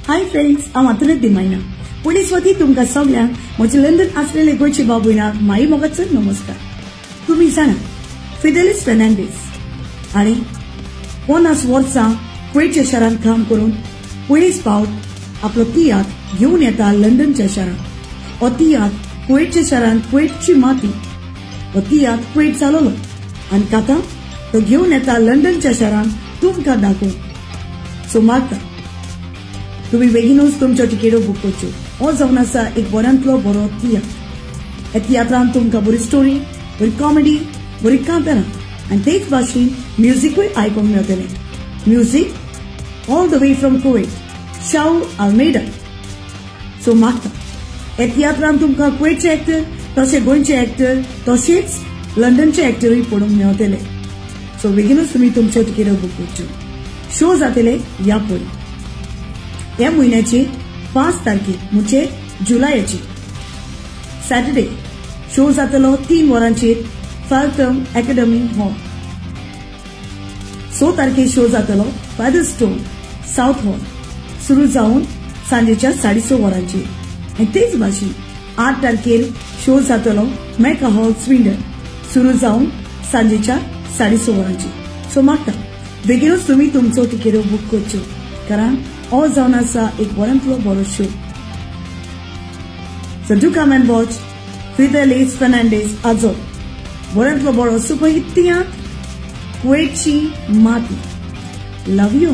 Hi friends, हांव आंतोनेत दिमायना. पयलीं स्वती तुमकां सगल्यांक म्हजे लंडन आसलेले गोंयचे भाव भयणाक माई मोगाचो नमस्कार. तुमी जाणा, फिदेलीस फेर्नांडीस आनी 50 वर्सां कुवेतच्या शारांत काम करून पयलीच फावट आपलो तियात्र घेवन येता लंडनच्या शारांत. हो तियात्र कुवेतच्या शारांत कुवेतची माती, हो तियात्र कुवेत जालोलो आनी आतां तो घेवन येता लंडनच्या शारांत तुमकां दाखोवंक. सो मागता तुमी बेगीनूच तुमच्यो टिकेटो बूक करच्यो. हो जावन आसा एक बऱ्यांतलो बरो तियात्र. ह्या तियात्रान तुमकां बरी स्टोरी, बरी कॉमेडी, बरी कांतारां आनी तेच भाशेन म्युजिकूय आयकूंक मेळटलें. Music all the way from Kuwait, Shaul Almeida. So मागता ह्या तियात्रान तुमकां कुवेतचे एक्टर तशें गोंयचे एक्टर तशेंच लंडनचे एक्टरूय पळोवंक मेळटले. सो बेगीनूच तुमी तुमच्यो टिकेटो बूक करच्यो. शो जातले ह्या पयलीं ह्या म्हयन्याची 5 तारखेर म्हणजे जुलयाची सॅटर्डे शो जातलो 3 वरांचेर फाल्टम अकॅडमी हॉल. 6 तारखेर शो जातलो फेदरस्टोन साउथ हॉल, सुरू जावन सांजेच्या 6:30 वरांचेर. आनी तेच भाशेन 8 तारखेर शो जातलो मेका हॉल स्विंडन, सुरू जावन सांजेच्या 6:30 वरांचेर. सो मागता बेगीनूच तुमी तुमचो टिकेटो बूक करच्यो, कारण हो जावन आसा एक बऱ्यांतलो बरो show. So do come and watch Fidelis Fernandes आजो बऱ्यांतलो बरो सुपरहिट तियात्र कुवेतची माती. Love you.